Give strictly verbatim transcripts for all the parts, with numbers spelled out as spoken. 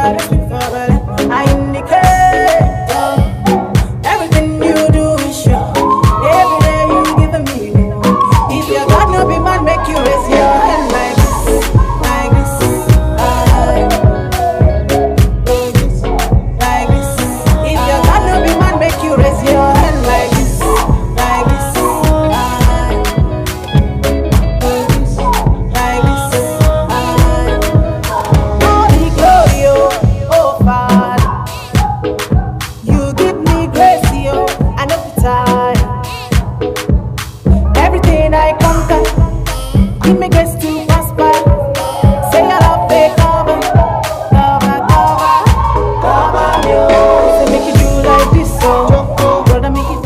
I indicate everything you do is sure. Every day you giving me. If your God no be man, make you raise your hand like this, like this, like this, like this. If your God no be man, make you raise your hand like this, like this, like this. Holy glory, oh, oh Father, you give me grace, oh, I no be tired. Everything I conquer, give me grace to prosper. Say your love take cover, cover, cover, cover me, oh. Say make you do like this, oh, brother, make it.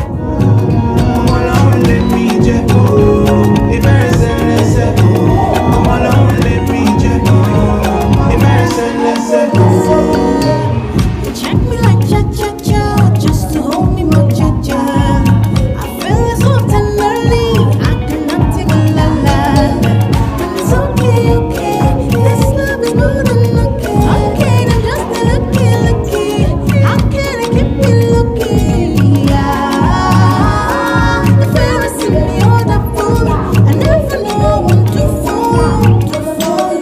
Check me like cha cha cha, just to hold me more cha cha. I feel it so tenderly, I cannot take a la la la. It's okay, okay, this love is more than okay. Okay, now just a lucky, lucky. How can I keep it lucky? Ah, the fear is in me, all that fool. I never know I want to fall, to fall.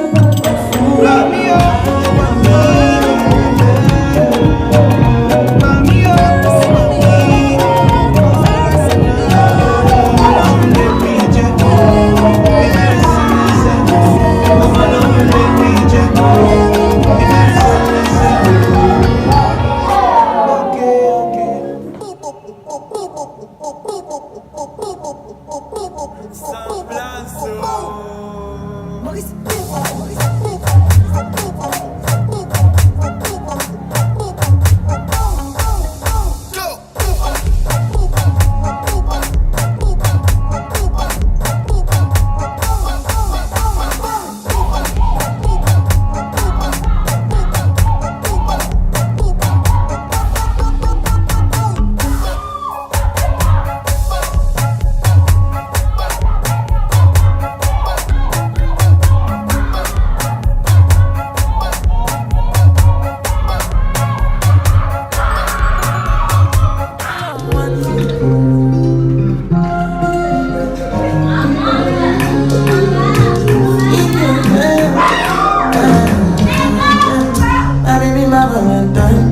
My baby, my Valentine.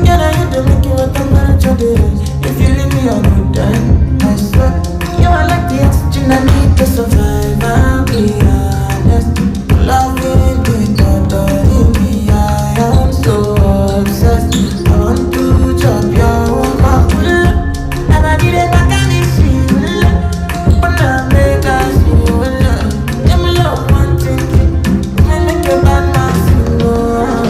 Girl, I hate to make you wait a minute, you did it. If you leave me, I'm good time. I swear, you are like the oxygen I need to survive. I'll be honest. Loving me, torturing me, I am so obsessed. I want to chop your woman. Nobody dey back at me, she will. Wanna make us feel love. Give me love, one thing. Make me make a bad man feel love.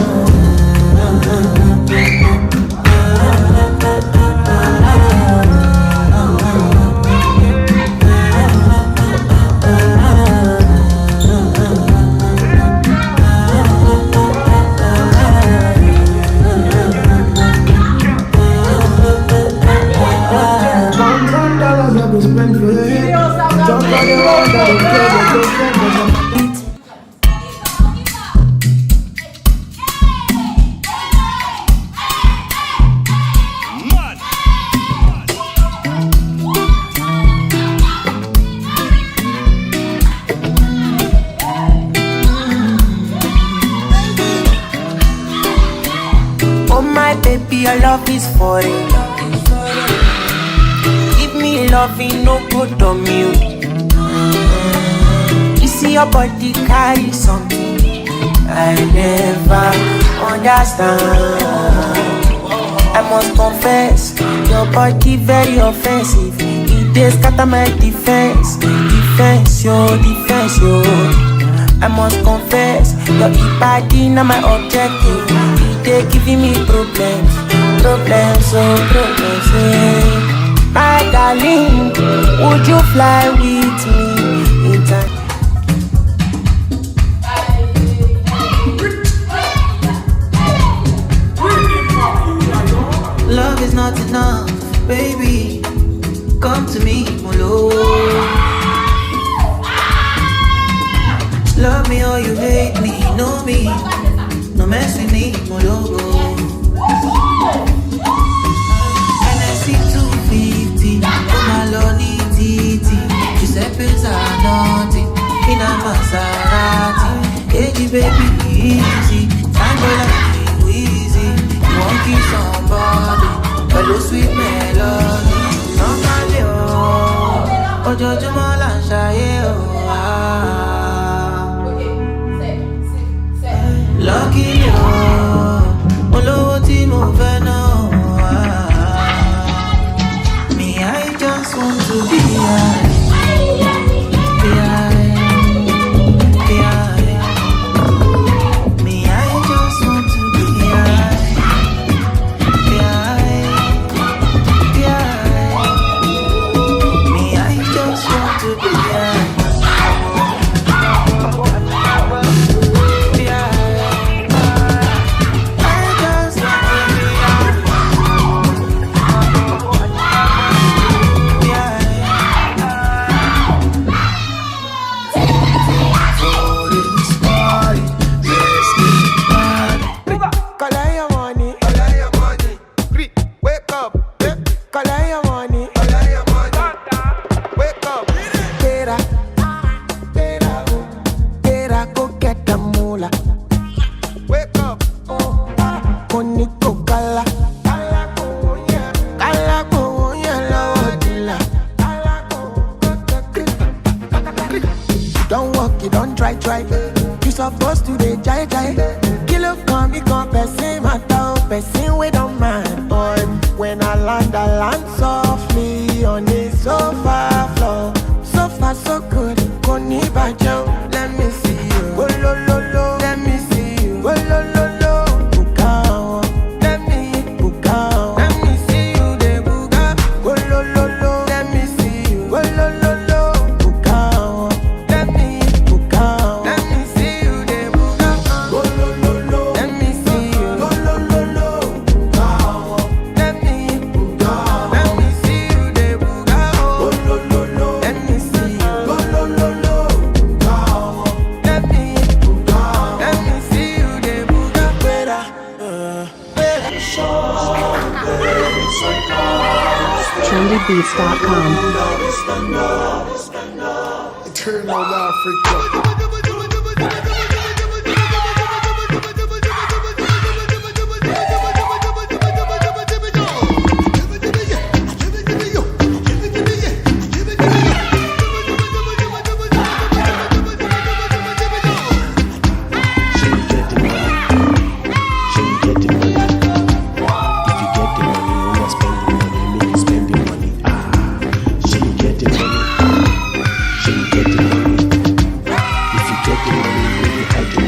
Oh my baby, your love is foreign. Give me loving, no go dumb you. You see your body carry something I never understand. I must confess, your body very offensive. E dey scatter my defense, defense yo, defense yo. I must confess, your body na my objective. E dey giving me problems, problems oh, problems eh. My darling, would you fly with me? Love is not enough, baby. Come to me, mon lo. Love me or you hate me, know me. No mess with Baby, easy, tango like Weezy. You won't kiss somebody, but you sweet melody. Normally, oh, ojoojúmọ́ là ń ṣayé, oh, ah. Lucky, oh, olówó tí mo fẹ́ náà, ah. Me, I just want to be high. Be high. Be high. Me, I just want to be high. Be high. Be high. Me, I just want to be high. Be high. I just want to be high. Collect your money. Wake up. Collect your money. Wake up. Pera. Pera. Pera, go get the moolah. Wake up. Koniko kala. Kala ko wonya lọ́wọ́ dila. You don work, you don try, try. You suppose to dey jai, jai. Kí ló kàn mí kan person matter o, person wey don mad. But when I land, I land softly on the sofa floor. So far, so good, kò ní bàjẹ́ o. Let me see you. Wolololo, let me see you. Wolololo, buka wọn. Let me buka wọn. Let me see you dey buka. Wolololo, let me see you. Wolololo, buka wọn. Let me buka wọn. Let me see you dey buka. Wolololo, let me see you. Wolololo, buka wọn. Let me buka wọn. Let me see you dey buka wọn. Wolololo, let me see you. Wolololo, buka wọn. Let me buka wọn. Let me see you dey buka. Wera. Trendy beats dot com. Eternal Africa. Shey get the money. Shey get the money. If you get the money, we gon' spend the money. Make you spend the money. Ah, shey get the money. Shey get the money. If you get the money, we gon' hide the